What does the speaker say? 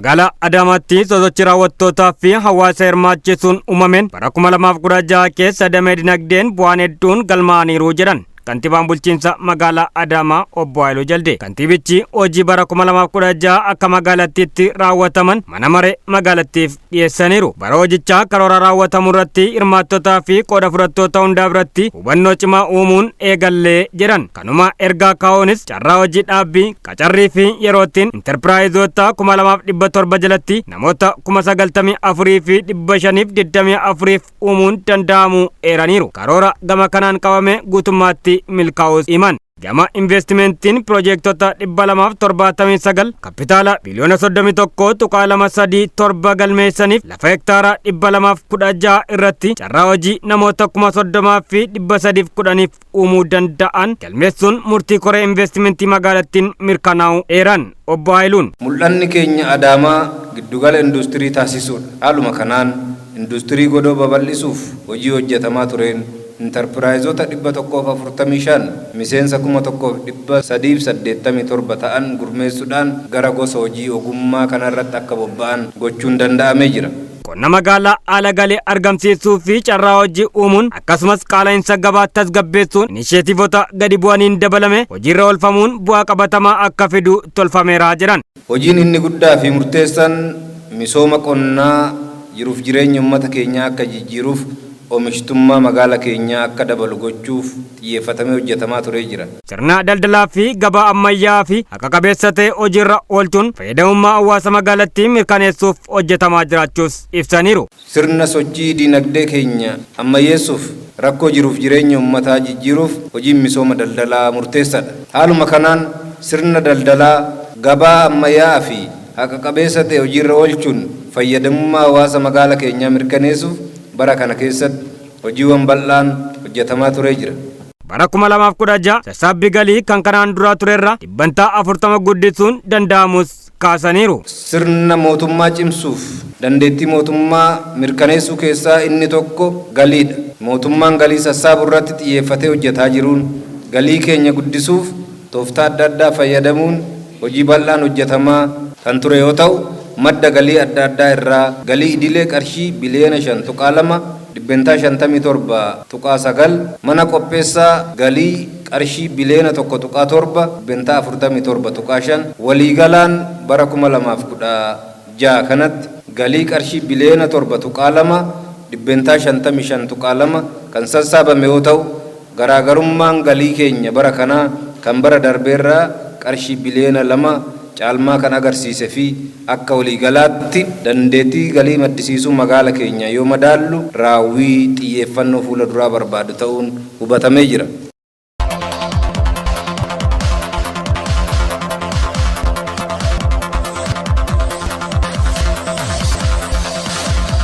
Magaalaa Adaamaatti sosochii raawwattootaa fi hawaasa hirmaachisuun uumameen bara 2016 keessa damee dinagdeen bu'aan hedduun galmaa'aniiru jedhan Kantiibaan bulchiinsa magaalaa Adaamaa Obbo Haayiluu Jaldee. Kantiibichi hojii bara 2016 akka magaalattiitti raawwataman mana maree magaalattiif dhiyeessaniiru. Bara hojichaa karoora raawwatamu irratti hirmaattotaa fi qooda fudhattoota hundaa biratti hubannoo cimaa uumuun eegallee jedhan. Kanuma ergaa kaa'uunis carraa hojii dhaabbii, qacarrii fi yerootiin intarpiraayizoota 2700 jalatti namoota 94,524f uumuun danda'amuu eeraniiru. Karoora gama kanaan qabame guutummaatti milkaa'uus himan. Gama investimentiin piroojeektota 279 kapitaala biliyoona 31.237 galmeessaniif lafa hektaara 216 irratti carraa hojii namoota 30,310f uumuu danda'an galmeessuun murtii koree investimentii magaalattiin mirkanaa'uu eeran Obbo Haayiluun. Mul'anni keenya Adaamaa giddugala industirii taasisuudha. Haaluma kanaan industirii godoo babal'isuuf hojii hojjetamaa tureen intarpiraayizoota 145 miseensa 1,387 ta'an gurmeessuudhaan gara gosa hojii ogummaa kanarratti akka bobba'an gochuun danda'amee jira. Qonna magaalaa haala galii argamsiisuu fi carraa hojii uumuun akkasumas qaala'insa gabaa tasgabbeessuun inisheetiivota gadi bu'aniin dabalame hojiirra oolfamuun bu'aa qabatamaa akka fidu tolfameera jedhan. Hojiin inni guddaa fi murteessaan misooma qonnaa jiruuf jireenya ummata keenyaa akka jijjiiruuf oomishtummaa magaala keenyaa akka dabalu gochuuf xiyyeeffatamee hojjetamaa turee jira. Sirna daldalaa fi gabaa ammayyaa'aa fi haqa qabeessa ta'e hojiirra oolchuun fayyadamummaa hawaasa magaalattii mirkaneessuuf hojjetamaa jiraachuus ibsaniiru. Sirna sochii dinagdee keenya ammayyeessuuf rakkoo jiruuf jireenya ummataa jijjiiruuf hojiin misooma daldalaa murteessadha. Haaluma kanaan sirna daldalaa, gabaa ammayaa'aa fi haqa qabeessa ta'e hojiirra oolchuun fayyadamummaa hawaasa magaala keenyaa mirkaneessuuf bara kana keessatti hojiiwan bal'aan hojjetamaa turee jira. Bara 2016 sassaabbii galii kan kanaan duraa turerra dhibbantaa 40 guddisuun danda'amus kaasaniiru. Sirna mootummaa cimsuuf dandeettii mootummaa mirkaneessuu keessaa inni tokko galiidha. Mootummaan galii sassaaburratti xiyyeeffatee hojjetaa jiruun galii keenya guddisuuf tooftaa adda addaa fayyadamuun hojii bal'aan hojjetamaa kan ture yoo ta'u, madda galii adda addaa irraa galii idilee qarshii biliyoona 5.2, 57.9%, mana qopheessaa galii qarshii biliyoona 1.7, 47.5%, waliigalaan bara 2016 kanatti galii qarshii biliyoona 7.2, 55.2%, kan sassaabame yoo ta'u, garaagarummaan galii keenya bara kanaa kan bara darbeerraa qarshii biliyoona 2 caalmaa kan agarsiise fi akka waliigalaatti dandeettii galii maddisiisuu magaala keenyaa yoo madaallu raawwii xiyyeeffannoo fuula duraa barbaadu ta'uun hubatamee jira.